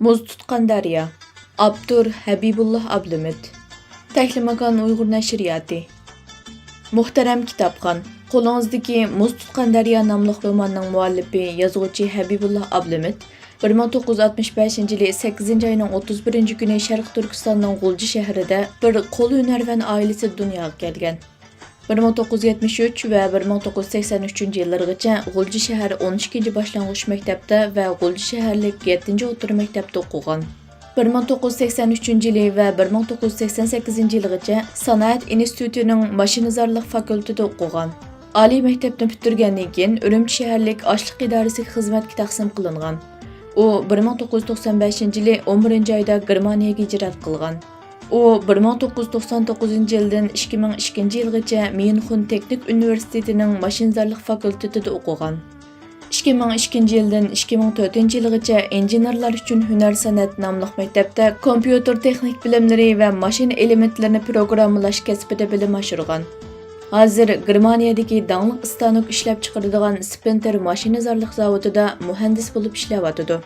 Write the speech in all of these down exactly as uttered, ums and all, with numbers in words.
مۇز تۇتقان دەريا. ئاپتور ھەبىبۇللا ئابلىمىت. تەكلىماكان ئۇيغۇر نەشرىياتى. مۇھتەرەم كىتابخان، قولىڭىزدىكى مۇز تۇتقان دەريا ناملىق روماننىڭ مۇئەللىپى، يازغۇچى ھەبىبۇللا ئابلىمىت بىر مىڭ توققۇز يۈز ئاتمىش بەشىنچى يىلى سەككىزىنچى ئاينىڭ ئوتتۇز بىرىنچى كۈنى شەرقىي تۈركىستاننىڭ غۇلجا شەھىرىدە بىر قول ھۈنەرۋەن ئائىلىسىدە دۇنياغا كەلگەن. بىر مىڭ توققۇز يۈز يەتمىش ئۈچ ۋە بىر مىڭ توققۇز يۈز سەكسەن ئۈچىنچى يىللىرىغىچە غۇلجا شەھەر ئون ئىككىنچى باشلانغۇچ مەكتەپتە ۋە غۇلجا شەھەرلىك يەتتىنچى ئوتتۇرا مەكتەپتە ئوقۇغان. بىر مىڭ توققۇز يۈز سەكسەن ئۈچىنچى يىلى ۋە بىر مىڭ توققۇز يۈز سەكسەن سەككىزىنچى يىلىغىچە سانائەت ئىنستىتۇتىنىڭ ماشىنىزارلىق فاكۇلتېتىدا ئوقۇغان. ئالىي مەكتەپنى پۈتتۈرگەندىن كېيىن، ئۈرۈمچى شەھەرلىك ئاشلىق ئىدارىسىگە خىزمەتكە تەقسىم قىلىنغان. ئۇ بىر مىڭ توققۇز يۈز توقسان بەشىنچى يىلى ئون بىرىنچى ئايدا گېرمانىيەگە ھىجرەت قىلغان. ئۇ بىر مىڭ توققۇز يۈز توقسان توققۇزىنچى يىلدىن ئىككى مىڭ ئىككىنچى يىلغىچە ميۇنخېن تېخنىك ئۇنىۋېرسىتېتىنىڭ ماشىنىزارلىق فاكۇلتېتىدا ئوقۇغان. ئىككى مىڭ ئىككىنچى يىلدىن ئىككى مىڭ تۆتىنچى يىلغىچە ئىنژېنېرلار ئۈچۈن ھۈنەر سەنئەت ناملىق مەكتەپتە كومپيۇتېر تېخنىك بىلىملىرى ۋە ماشىنا ئېلېمېنتلىرىنى پروگراممىلاش كەسپىدە بىلىم ئاشۇرغان. ھازىر گېرمانىيەدىكى داڭلىق ئىستانوك ئىشلەپچىقىرىدىغان سپىنتېر ماشىنىزارلىق زاۋۇتىدا مۇھەندىس بولۇپ ئىشلەۋاتىدۇ.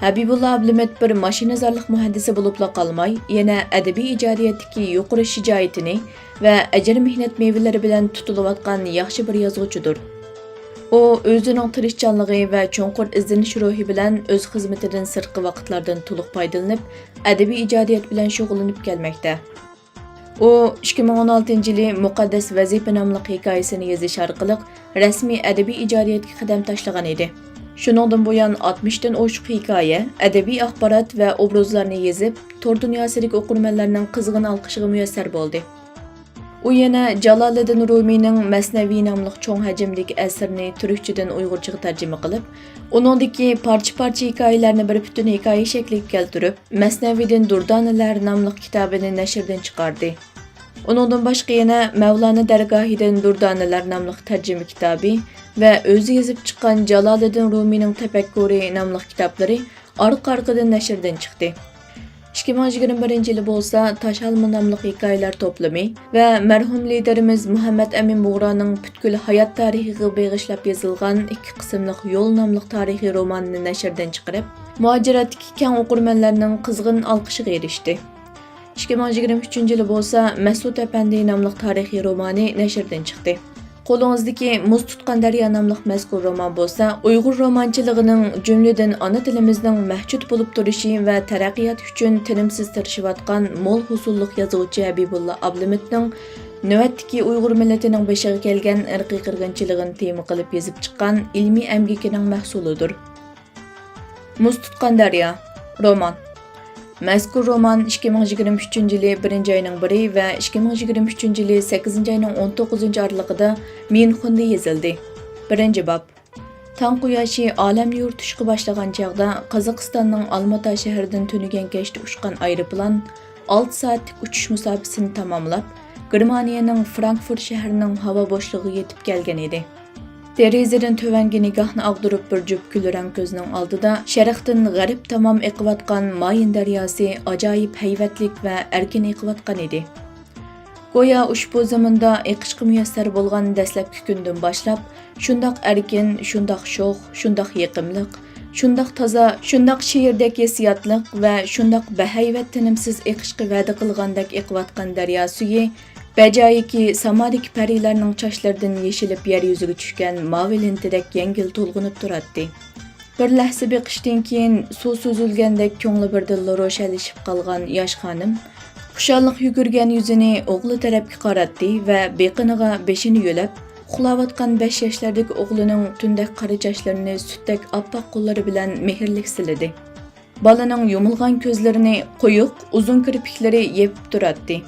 ھەبىبۇللا ئابلىمىت بىر ماشىنىزارلىق مۇھەندىسى بولۇپلا قالماي، يەنە ئەدەبىي ئىجادىيەتتىكى يۇقىرى شىجائىتىنى ۋە ئەجىر-مېھنەت مېۋىلىرى بىلەن تۇتۇلۇۋاتقان ياخشى بىر يازغۇچىدۇر. ئۇ ئۆزىنىڭ تىرىشچانلىقى ۋە چوڭقۇر ئىزدىنىش روھى بىلەن ئۆز خىزمىتىدىن سىرتقى ۋاقىتلاردىن تولۇق پايدىلىنىپ، ئەدەبىي ئىجادىيەت بىلەن شۇغۇللىنىپ كەلمەكتە. ئۇ ئىككى مىڭ ئون ئالتىنچى يىلى مۇقەددەس ۋەزىپە ناملىق ھېكايىسىنى يېزىش ئارقىلىق رەسمىي ئەدەبىي ئىجادىيەتكە قەدەم تاشلىغان ئىدى. شۇنىڭدىن بۇيان ئاتمىشتىن ئوشۇق ھېكايە، ئەدەبىي ئاخبارات ۋە ئوبرازلارنى يېزىپ، تور دۇنياسىدىكى ئوقۇرمەنلەرنىڭ قىزغىن ئالقىشىغا مۇيەسسەر بولدى. ئۇ يەنە جالالىدىن رۇمىينىڭ مەسنەۋى ناملىق چوڭ ھەجىمدىكى ئەسىرىنى تۈركچىدىن ئۇيغۇرچىغا تەرجىمە قىلىپ، ئۇنىڭدىكى پارچە-پارچە ھېكايىلەرنى بىر پۈتۈن ھېكايە شەكلىگە كەلتۈرۈپ، مەسنەۋىدىن دۇردانىلەر ناملىق كىتابىنى نەشردىن چىقاردى. ئۇنىڭدىن باشقا يەنە مەۋلانا دەرگاھىدىن دۇردانىلەر ناملىق تەرجىمە كىتابى ۋە ئۆزى يېزىپ چىققان جالالىدىن رۇمىينىڭ تەپەككۇرى ناملىق كىتابلىرى ئارقا-ئارقىدىن نەشردىن چىقتى. ئىككى مىڭ يىگىرمە بىرىنچى يىلى بولسا تاشالما ناملىق ھېكايىلەر توپلىمى ۋە مەرھۇم لىدېرىمىز مۇھەممەد ئەمىن بۇغرانىڭ پۈتكۈل ھايات تارىخىغا بېغىشلاپ يېزىلغان ئىككى قىسىملىق يول ناملىق تارىخىي رومانىنى نەشردىن چىقىرىپ، مۇھاجىرەتتىكى كەڭ ئوقۇرمەنلەرنىڭ قىزغىن ئالقىشىغا ئېرىشتى. ئىككى مىڭ يىگىرمە ئۈچىنچى يىلى بولسا مەسۇت ئەپەندى ناملىق تارىخىي رومانى نەشردىن چىقتى. قولىڭىزدىكى مۇز تۇتقان دەريا ناملىق مەزكۇر رومان بولسا ئۇيغۇر رومانچىلىقىنىڭ، جۈملىدىن ئانا تىلىمىزنىڭ مەۋجۇت بولۇپ تۇرۇشى ۋە تەرەققىياتى ئۈچۈن تىنىمسىز تىرىشىۋاتقان مول ھوسۇللۇق يازغۇچى ھەبىبۇللا ئابلىمىتنىڭ نۆۋەتتىكى ئۇيغۇر مىللىتىنىڭ بېشىغا كەلگەن ئىرقىي قىرغىنچىلىقىنى تېما قىلىپ يېزىپ چىققان ئىلمىي ئەمگىكىنىڭ مەھسۇلىدۇر. مۇز تۇتقان دەريا رومان. مەزكۇر رومان ئىككى مىڭ يىگىرمە ئۈچىنچى يىلى بىرىنچى ئاينىڭ بىرى ۋە ئىككى مىڭ يىگىرمە ئۈچىنچى يىلى سەككىزىنچى ئاينىڭ ئون توققۇزىنچى ئارىلىقىدا ميۇنخېندا يېزىلدى. بىرىنچى باب. تاڭ قۇياشى ئالەمنى يورۇتۇشقا باشلىغان چاغدا، قازاقىستاننىڭ ئالماتا شەھىرىدىن تۈنۈگۈن كەچتە ئۇچقان ئايروپىلان ئالتە سائەتلىك ئۇچۇش مۇساپىسىنى تاماملاپ، گېرمانىيەنىڭ فرانكفورت شەھىرىنىڭ ھاۋا بوشلۇقىغا يېتىپ كەلگەن ئىدى. دېرىزىدىن تۆۋەنگە نىگاھنى ئاغدۇرۇپ بىر جۈپ كۈلرەڭ كۆزنىڭ ئالدىدا شەرقتىن غەرب تامام ئېقىۋاتقان ماين دەرياسى ئاجايىپ ھەيۋەتلىك ۋە ئەركىن ئېقىۋاتقان ئىدى. گويا ئۇشبۇ زېمىندا ئېقىشقا مۇيەسسەر بولغان دەسلەپكى كۈندىن باشلاپ، شۇنداق ئەركىن، شۇنداق شوخ، شۇنداق يېقىملىق، شۇنداق تازا، شۇنداق شېئىردەك ھېسسىياتلىق ۋە شۇنداق بەھەيۋەت تىنىمسىز ئېقىشقا ۋەدە قىلغاندەك ئېقىۋاتقان دەريا سۈيى بەجايىكى سامادىكى پەرىلەرنىڭ چاچلىرىدىن يېشىلىپ يەر يۈزىگە چۈشكەن ماۋى لېنتىدەك يەڭگىل تولغىنىپ تۇراتتى. بىر لەھزە بېقىشتىن كېيىن سۇ سۈزۈلگەندەك كۆڭلى بىردىنلا روشەنلىشىپ قالغان ياش خانىم خۇشاللىق يۈگۈرگەن يۈزىنى ئوغلى تەرەپكە قاراتتى ۋە بېقىنىغا بېشىنى يۆلەپ، ئۇخلاۋاتقان بەش ياشلاردىكى ئوغلىنىڭ تۈندەك قارا چاچلىرىنى سۈتتەك ئاپئاق قوللىرى بىلەن مېھىرلىك سىلىدى. بالىنىڭ يۇمۇلغان كۆزلىرىنى قويۇق، ئۇزۇن كىرپىكلىرى يېپىپ تۇراتتى.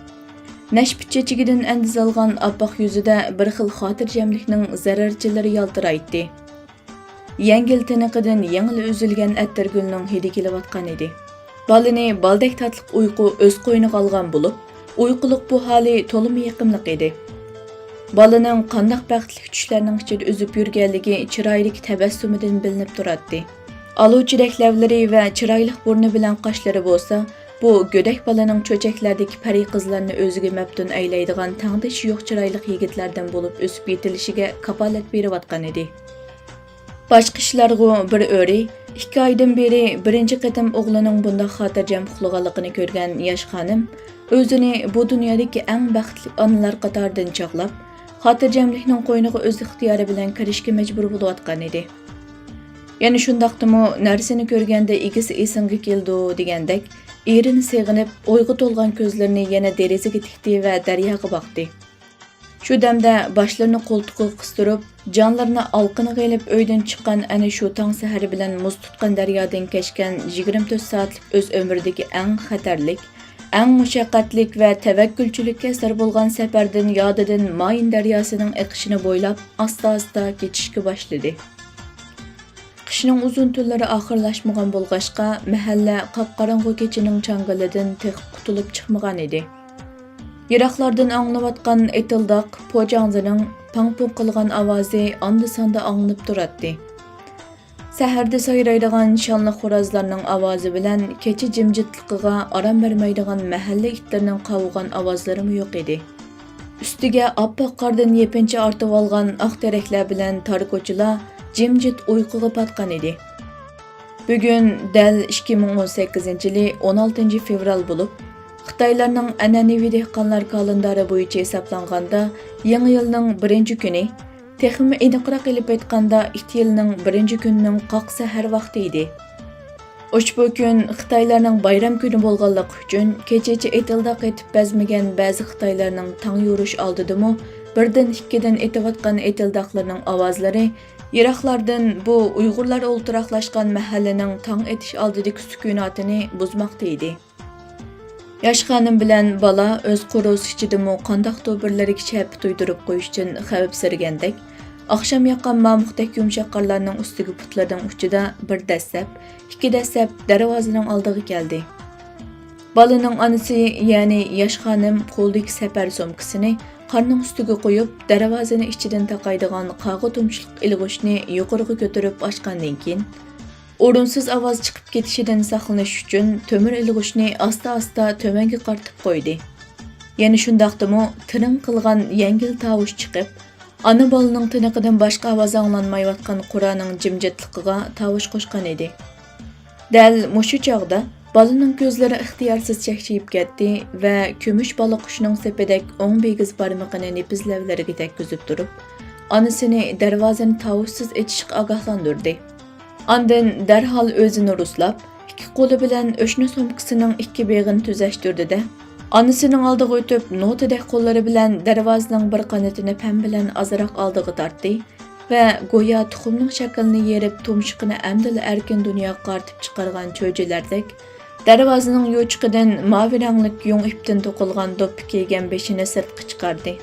نەشپۈت چېچىكىدىن ئەندىز ئالغان ئاپئاق يۈزىدە بىر خىل خاتىرجەملىكنىڭ زەررىچىلىرى يالتىرايتتى. يەڭگىل تىنىقىدىن يېڭىلا ئۈزۈلگەن ئەتىرگۈلنىڭ ھىدى كېلىۋاتقان ئىدى. بالىنى بالدەك تاتلىق ئۇيقۇ ئۆز قوينىغا ئالغان بولۇپ، ئۇيقۇلۇق بۇ ھالى تولىمۇ يېقىملىق ئىدى. بالىنىڭ قانداق بەختلىك چۈشلەرنىڭ ئىچىدە ئۈزۈپ يۈرگەنلىكى چىرايىدىكى تەبەسسۇمىدىن بىلىنىپ تۇراتتى. ئالۇچىدەك لەۋلىرى ۋە چىرايلىق بۇرنى بىلەن قاشلىرى بولسا، بۇ گۆدەك بالىنىڭ چۆچەكلەردىكى پەرى قىزلارنى ئۆزىگە مەپتۇن ئەيلەيدىغان تەڭدىشى يوق چىرايلىق يىگىتلەردىن بولۇپ ئۆسۈپ يېتىلىشىگە كاپالەت بېرىۋاتقان ئىدى. باشقا ئىشلارغۇ بىر ئۆرى، ئىككى ئايدىن بېرى بىرىنچى قېتىم ئوغلىنىڭ بۇنداق خاتىرجەم ئۇخلىغانلىقىنى كۆرگەن ياش خانىم ئۆزىنى بۇ دۇنيادىكى ئەڭ بەختلىك ئانىلار قاتارىدىن چاغلاپ، خاتىرجەملىكنىڭ قوينىغا ئۆز ئىختىيارى بىلەن كىرىشكە مەجبۇر بولۇۋاتقان ئىدى. يەنە شۇنداقتىمۇ، نەرسىنى كۆرگەندە ئىگىسى ئېسىڭگە كېلىدۇ دېگەندەك، ئېرىنى سېغىنىپ، ئويغا تولغان كۆزلىرىنى يەنە دېرىزىگە تىكتى ۋە دەرياغا باقتى. شۇ دەمدە باشلىرىنى قولتۇقىغا قىستۇرۇپ، جانلىرىنى ئالىقىنىغا ئېلىپ ئۆيدىن چىققان ئەنە شۇ تاڭ سەھەر بىلەن مۇز تۇتقان دەريادىن كەچكەن يىگىرمە تۆت سائەتلىك ئۆز ئۆمرىدىكى ئەڭ خەتەرلىك، ئەڭ مۇشەققەتلىك ۋە تەۋەككۈلچىلىككە ئەسىر بولغان سەپەردىن يادىدىن مايىن دەرياسىنىڭ ئېقىشىنى بويلاپ ئاستا-ئاستا كېچىشكە باشلىدى. قىشنىڭ ئۇزۇن تۈنلىرى ئاخىرلاشمىغان بولغاچقا، مەھەللە قاپقاراڭغۇ كېچىنىڭ چاڭگىلىدىن تېخى قۇتۇلۇپ چىقمىغان ئىدى. يىراقلاردىن ئاڭلىنىۋاتقان ئېتىلداق، پوجاڭزىنىڭ پاڭ-پۇڭ قىلغان ئاۋازى ئاندا-ساندا ئاڭلىنىپ تۇراتتى. سەھەردە سايرايدىغان شانلىق خورازلارنىڭ ئاۋازى بىلەن كېچە جىمجىتلىقىغا ئارام بەرمەيدىغان مەھەللە ئىتلىرىنىڭ قاۋىغان ئاۋازلىرىمۇ يوق ئىدى. ئۈستىگە ئاپئاق قاردىن يېپىنچا ئارتىۋالغان ئاق تېرەكلەر بىلەن تار كوچىلار جىمجىت ئۇيقۇغا پاتقان ئىدى. بۈگۈن دەل ئىككى مىڭ ئون سەككىزىنچى يىلى ئون ئالتىنچى فېۋرال بولۇپ، خىتايلارنىڭ ئەنئەنىۋى دېھقانلار كالېندارى بويىچە ھېسابلانغاندا، يېڭى يىلنىڭ بىرىنچى كۈنى، تېخىمۇ ئېنىقراق ئېلىپ ئېيتقاندا، ئىككى يىلنىڭ بىرىنچى كۈنىنىڭ قاق سەھەر ۋاقتى ئىدى. ئۇشبۇ كۈن خىتايلارنىڭ بايرام كۈنى بولغانلىقى ئۈچۈن، كېچىچە ئېتىلداق ئېتىپ بەزمىگەن بەزى خىتايلارنىڭ تاڭ يورۇش ئالدىدىمۇ بىردىن، ئىككىدىن ئېتىۋاتقان ئېتىلداقلىرىنىڭ ئاۋازلىرى يىراقلاردىن بۇ ئۇيغۇرلار ئولتۇراقلاشقان مەھەللىنىڭ تاڭ ئېتىش ئالدىدىكى سۈكۈناتىنى بۇزماقتا ئىدى. ياش خانىم بىلەن بالا ئۆز قورۇسى ئىچىدىمۇ قانداقتۇر بىرلىرىگە شەپە تۇيدۇرۇپ قويۇشتىن خەۋپسىرىگەندەك، ئاخشام ياققان مامۇقتەك يۇمشاق قارلارنىڭ ئۈستىگە پۇتلىرىنىڭ ئۇچىدا بىر دەسسەپ، ئىككى دەسسەپ دەرۋازىنىڭ ئالدىغا كەلدى. بالىنىڭ ئانىسى، يەنى ياش خانىم قولىدىكى سەپەر سومكىسىنى قارنىڭ ئۈستىگە قويۇپ، دەرۋازىنى ئىچىدىن تاقايدىغان قاغا تۇمشۇقلۇق ئىلغۇچنى يۇقىرىغا كۆتۈرۈپ ئاچقاندىن كېيىن، ئورۇنسىز ئاۋاز چىقىپ كېتىشىدىن ساقلىنىش ئۈچۈن تۆمۈر ئىلغۇچنى ئاستا-ئاستا تۆۋەنگە قارىتىپ قويدى. يەنە شۇنداقتىمۇ تىرىڭ قىلغان يەڭگىل تاۋۇش چىقىپ، ئانا بالىنىڭ تىنىقىدىن باشقا ئاۋاز ئاڭلانمايۋاتقان قورانىڭ جىمجىتلىقىغا تاۋۇش قوشقان ئىدى. دەل مۇشۇ چاغدا بالىنىڭ كۆزلىرى ئىختىيارسىز چەكچىيىپ كەتتى ۋە كۈمۈش بالا قۇشنىڭ سېپىدەك ئوڭ بىگىز بارمىقىنى نېپىز لەۋلىرىگە تەگكۈزۈپ تۇرۇپ، ئانىسىنى دەرۋازىنى تاۋۇشسىز ئېچىشقا ئاگاھلاندۇردى. ئاندىن دەرھال ئۆزىنى رۇسلاپ، ئىككى قولى بىلەن ئۆشنە سومكىسىنىڭ ئىككى بېغىنى تۈزەشتۈردى-دە، ئانىسىنىڭ ئالدىغا ئۆتۈپ، نوتىدەك قوللىرى بىلەن دەرۋازىنىڭ بىر قانىتىنى پەم بىلەن ئازراق ئالدىغا تارتتى ۋە گويا تۇخۇمنىڭ شەكلىنى يېرىپ، تۇمشۇقىنى ئەمدىلا ئەركىن دۇنياغا قارىتىپ چىقارغان چۆجىلەردەك، دەرۋازىنىڭ يوچۇقىدىن ماۋى رەڭلىك يۇڭ ئىپتىن توقۇلغان دوپپا كىيگەن بېشىنى سىرتقا چىقاردى.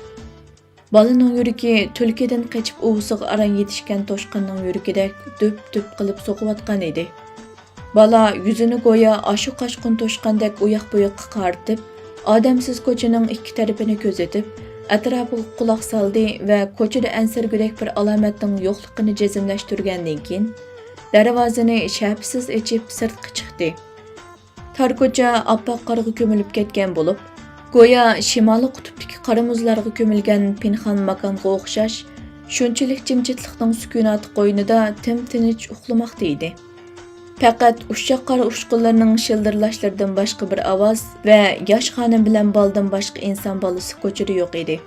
بالىنىڭ يۈرىكى تۈلكىدىن قېچىپ ئۇۋىسىغا ئاران يېتىشكەن توشقاننىڭ يۈرىكىدەك دۈپ-دۈپ قىلىپ سوقۇۋاتقان ئىدى. بالا يۈزىنى گويا ئاشۇ قاچقۇن توشقاندەك ئۇياق-بۇياققا قارىتىپ، ئادەمسىز كوچىنىڭ ئىككى تەرىپىنى كۆزىتىپ، ئەتراپىغا قۇلاق سالدى ۋە كوچىدا ئەنسىرىگۈدەك بىر ئالامەتنىڭ يوقلۇقىنى جەزملەشتۈرگەندىن كېيىن، دەرۋازىنى شەپىسىز ئېچىپ سىرتقا چىقتى. تار كوچا ئاپئاق قارغا كۆمۈلۈپ كەتكەن بولۇپ، گويا شىمالىي قۇتۇپتىكى قارا مۇزلارغا كۆمۈلگەن پىنھان ماكانغا ئوخشاش، شۇنچىلىك جىمجىتلىقنىڭ سۈكۈناتى قوينىدا تىم-تىنچ ئۇخلىماقتا ئىدى. پەقەت ئۇششاق قار ئۇچقۇنلىرىنىڭ شىلدىرلاشلىرىدىن باشقا بىر ئاۋاز ۋە ياش خانىم بىلەن بالىدىن باشقا ئىنسان بالىسى كوچىدا يوق ئىدى.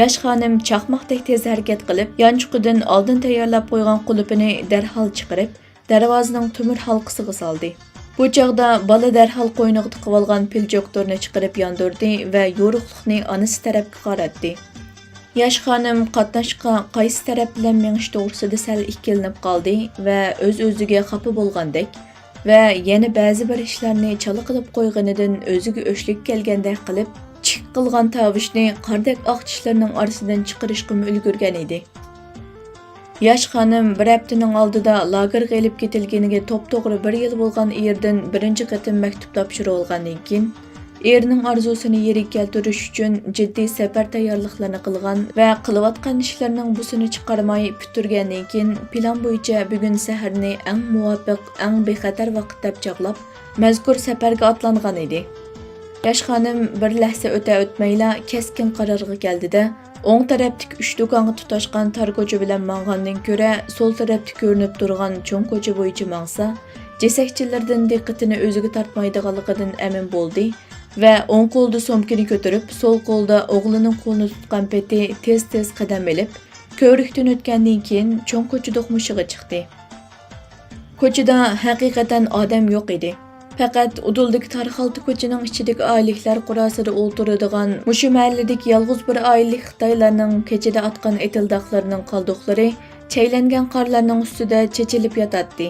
ياش خانىم چاقماقتەك تېز ھەرىكەت قىلىپ، يانچۇقىدىن ئالدىن تەييارلاپ قويغان قۇلۇپىنى دەرھال چىقىرىپ، دەرۋازىنىڭ تۆمۈر ھالقىسىغا سالدى. بۇ چاغدا بالا دەرھال قوينىغا تىقىۋالغان پىل جوكتورنى چىقىرىپ ياندۇردى ۋە يورۇقلۇقنى ئانىسى تەرەپكە قاراتتى. ياش خانىم قاتناشقا قايسى تەرەپ بىلەن مېڭىش توغرىسىدا سەل ئىككىلىنىپ قالدى ۋە ئۆز-ئۆزىگە خاپا بولغاندەك ۋە يەنە بەزى بىر ئىشلارنى چالا قىلىپ قويغىنىدىن ئۆزىگە ئۆچلۈك كەلگەندەك قىلىپ، چىك قىلغان تاۋۇشنى قاردەك ئاق چىشلىرىنىڭ ئارىسىدىن چىقىرىشقىمۇ ئۈلگۈرگەن ئىدى. ياش خانىم بىر ھەپتىنىڭ ئالدىدا لاگېرغا ئېلىپ كېتىلگىنىگە توپتوغرا بىر يىل بولغان ئېرىدىن بىرىنچى قېتىم مەكتۇپ تاپشۇرۇۋالغاندىن كېيىن، ئېرىنىڭ ئارزۇسىنى يېرىگە كەلتۈرۈش ئۈچۈن جىددىي سەپەر تەييارلىقلىرىنى قىلغان ۋە قىلىۋاتقان ئىشلىرىنىڭ بۇسىنى چىقارماي پۈتتۈرگەندىن كېيىن، پىلان بويىچە بۈگۈن سەھەرنى ئەڭ مۇۋاپىق، ئەڭ بىخەتەر ۋاقىت دەپ چاغلاپ، مەزكۇر سەپەرگە ئاتلانغان ئىدى. ياش خانىم بىر لەھزە ئۆتە-ئۆتمەيلا كەسكىن قارارغا كەلدى-دە، ئوڭ تەرەپتىكى ئۈچ دۇكانغا تۇتاشقان تار كوچا بىلەن ماڭغاندىن كۆرە، سول تەرەپتە كۆرۈنۈپ تۇرغان چوڭ كوچا بويىچە ماڭسا، جېسەكچىلىرىدىن دىققىتىنى ئۆزىگە تارتمايدىغانلىقىدىن ئەمىن بولدى ۋە ئوڭ قولىدا سومكىنى كۆتۈرۈپ، سول قولىدا ئوغلىنىڭ قولىنى تۇتقان پېتى تېز-تېز قەدەم ئېلىپ، كۆۋرۈكتىن ئۆتكەندىن كېيىن، چوڭ كوچا دوقمۇشىغا چىقتى. كوچىدا ھەقىقەتەن ئادەم يوق ئىدى. پەقەت ئۇدۇلدىكى تار خالتا كوچىنىڭ ئىچىدىكى ئائىلىلىكلەر قوراسىدا ئولتۇرىدىغان، مۇشۇ مەھەللىدىكى يالغۇز بىر ئائىلىلىك خىتايلارنىڭ كېچىدە ئاتقان ئېتىلداقلىرىنىڭ قالدۇقلىرى چەيلەنگەن قارلارنىڭ ئۈستىدە چېچىلىپ ياتاتتى.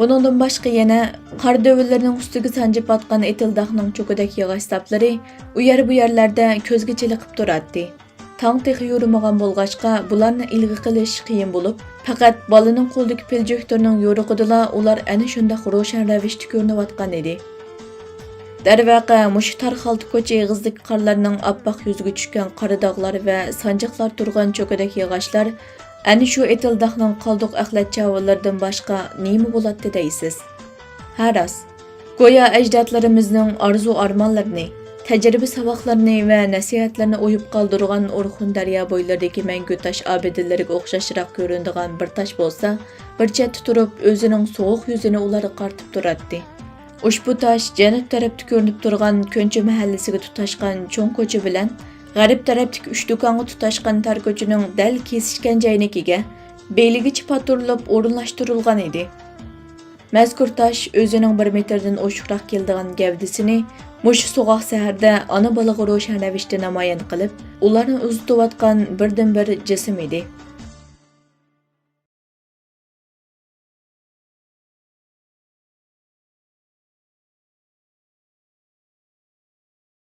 بۇنىڭدىن باشقا يەنە قار دۆۋىلىرىنىڭ ئۈستىگە سانجىپ ئاتقان ئېتىلداقنىڭ چوكىدەك ياغاچ ساپلىرى ئۇ يەر-بۇ يەرلەردە كۆزگە چېلىقىپ تۇراتتى. تاڭ تېخى يورۇمىغان بولغاچقا، بۇلارنى ئىلغا قىلىش قىيىن بولۇپ، پەقەت بالىنىڭ قولىدىكى پىلجۆكتۈرنىڭ يورۇقىدىلا ئۇلار ئەنە شۇنداق روشەن رەۋىشتە كۆرۈنۈۋاتقان ئىدى. دەرۋەقە، مۇشۇ تار خالتا كوچا ئېغىزىدىكى قارلارنىڭ ئاپئاق يۈزىگە چۈشكەن قارا داغلار ۋە سانجىقلار تۇرغان چوكىدەك ياغاچلار ئەنە شۇ ئېتىلداقنىڭ قالدۇق ئەخلەت چاۋىلىرىدىن باشقا نېمە بولاتتى دەيسىز؟ ھە، راست. گويا ئەجدادلىرىمىزنىڭ ئارزۇ-ئارمانلىرىنى، تەجرىبە-ساۋاقلىرىنى ۋە نەسىھەتلىرىنى ئويۇپ قالدۇرغان ئورخۇن دەريا بويلىرىدىكى مەڭگۈ تاش ئابىدىلىرىگە ئوخشاشراق كۆرۈنىدىغان بىر تاش بولسا، بىر چەتتە تۇرۇپ، ئۆزىنىڭ سوغۇق يۈزىنى ئۇلارغا قارىتىپ تۇراتتى. ئۇشبۇ تاش جەنۇب تەرەپتە كۆرۈنۈپ تۇرغان كۆنچى مەھەللىسىگە تۇتاشقان چوڭ كوچا بىلەن غەرب تەرەپتىكى ئۈچ دۇكانغا تۇتاشقان تار كوچىنىڭ دەل كېسىشكەن جايىنىڭكىگە بېلىگىچە پاتۇرۇلۇپ ئورۇنلاشتۇرۇلغان ئىدى. مەزكۇر تاش ئۆزىنىڭ بىر مېتىردىن ئوشۇقراق كېلىدىغان گەۋدىسىنى مۇشۇ سوغۇق سەھەردە ئانا-بالىغا روشەن رەۋىشتە نامايان قىلىپ، ئۇلارنى ئۇزىتىۋاتقان بىردىنبىر جىسىم ئىدى.